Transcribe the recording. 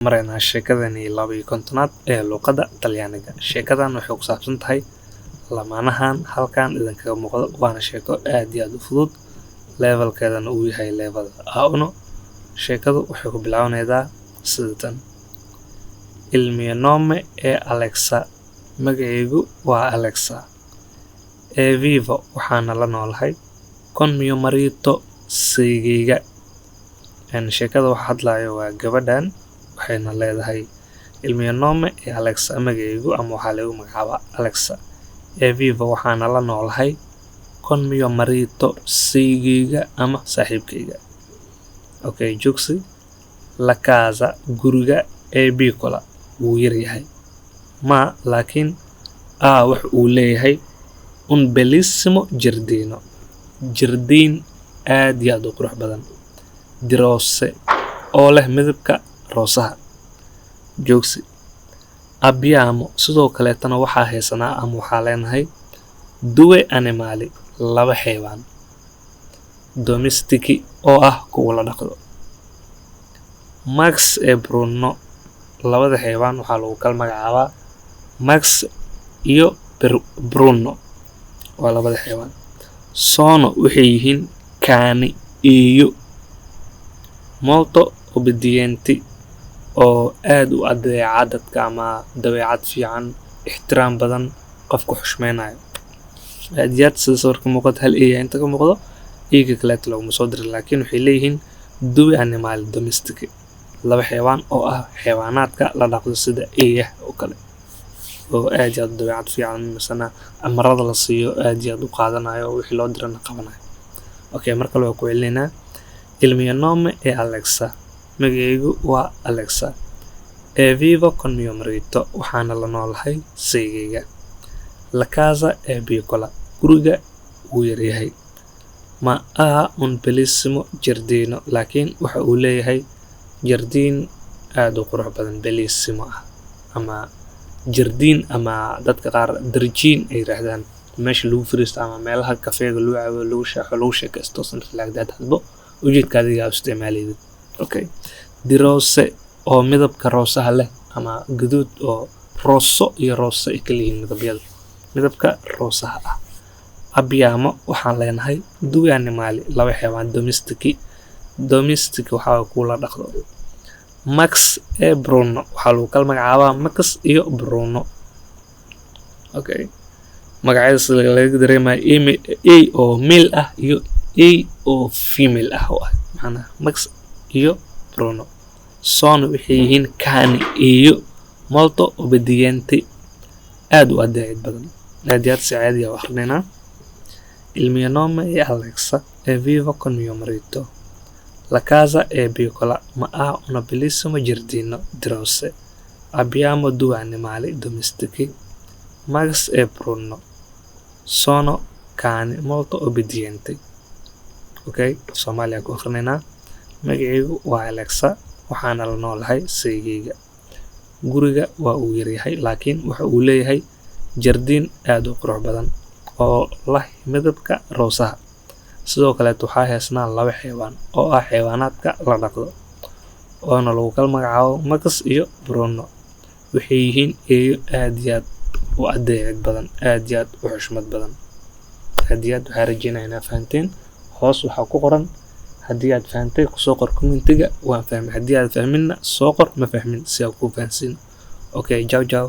Maraynaa sheekadani 52aad ee luqadda Talyaaniga. Sheekadan waxay ku saabsan tahay lamaanahan halkan idinkaga muuqdo, waana sheeko aad iyo aad u fudud, levelkeedana uu yahay level A1. Sheekadu waxay ku bilaabanaydaa sida tan: Il mio nome è Alexa, magacaygu waa Alexa. E vivo, waxaana la noolahay, con mio marito, saygayga. Sheekada waxa hadlayo waa gabadhan, waxayna leedahay: Il mio nome è Alexa, magacaygu ama waxaa lagu magacaabaa Alexa. E vivo, waxaana la noolahay, con mio marito, saygayga ama saaxiibkayga. Okay, joogsi. La casa, guriga, è piccola, wuu yar yahay, ma laakiin ha, wax uu leeyahay, un bellissimo giardino, jardiin aad iyo aad u qurux badan, di rose, oo leh midabka roosaha. Joogsi. Abbiamo, sidoo kaleetana waxaa haysanaa ama waxaa leenahay, due animali, laba xeywaan, domestici, oo ah kuwa la dhaqdo, Max e Bruno. Labada xeywaan waxaa lagu kala magacaabaa Max iyo Bruno, waa labada xeywaan. Sono, waxay yihiin, cani, eeyo, molto obbedienti, oo aad u adeeca dadka ama dabeecad fiican, ixtiraam badan, qofku xushmeynayo aad iyo aad. Sida sawirka muuqata, hal eeya inta ka muuqdo, eeyga kaleeto laguma soo dirin, laakiin waxay leeyihiin due animali domestici, laba xeywaan oo ah xewaanaadka la dhaqdo sida eeyaha oo kale, oo aad iyo aad u dabeecad fiican, misena amarada la siiyo aad iyo aad u qaadanayo, wixii loo dirana qabanayo. Okay, mar kale waa ku celinaynaa: Il mio nome è Alexa, magacaygu waa Alexa. E vivo con mio marito, waxaana la noolahay saygayga. La casa è piccola, guriga wuu yaryahay. Ma ha un bellissimo giardino, laakiin waxa uu leeyahay jardiin aad u qurux badan, bellissimo ah, ama jardiin ama dadka qaar darjiin ay yiraahdaan, meesha lagu fariisto ama meelaha kafeega lagu cabo, lagu shaaxo, lagu sheekaysto, something like that, hadbo ujeedka adiga u isticmaalaysid. Okay, di rose, oo midabka roosaha leh ama gaduud, oo rosso iyo rosa ay kala yihiin midabyada, midabka roosaha ah. Abbiamo, waxaan leenahay, due animali, laba xayawaan, domestici. Domestic waxaa kuwa la dhaqdo. Max e Bruno, waxaa lagu kala magacaabaa Max iyo Bruno. Okay, magacyada sida laga dareemayo, a oo male ah iyo a oo female ah oo ah macnaha Max iyo Bruno. Sono, waxay yihiin, cani, eeyo, molto obbedienti, aad u adeecid badan. Aad iyo aad si caadi ah u akhrinaynaa: Il mio nome è Alexa e vivo con mio marito. La casa è piccola, ma ha un bellissimo giardino di rose. Abbiamo due animali domestici, Max e Bruno. Sono cani molto obbedienti. Okay, Soomaaliya ku akhrinaynaa: magacaygu waa Alexa, waxaana la noolahay saygayga. Guriga waa uu yaryahay, laakiin waxa uu leeyahay jardiin aad u qurux badan oo leh midabka roosaha. Sidoo kaleeto waxaa heesnaa laba xayawaan oo ah xayawaanaadka la dhaqdo, oona lagu kala magacaabo Max iyo Bruno. Waxay yihiin eeyo aad iyo aad u adeecid badan, aad iyo aad u xushmad badan. Aad iyo aad waxaa rajeynaya inaa fahanteen. Hoos waxaa ku qoran, haddii aad fahantay kusoo qor commentiga "waan fahmay", haddii aad fahminna soo qor "ma fahmin" si aan kuu fahansiino. Okay, ciao ciao.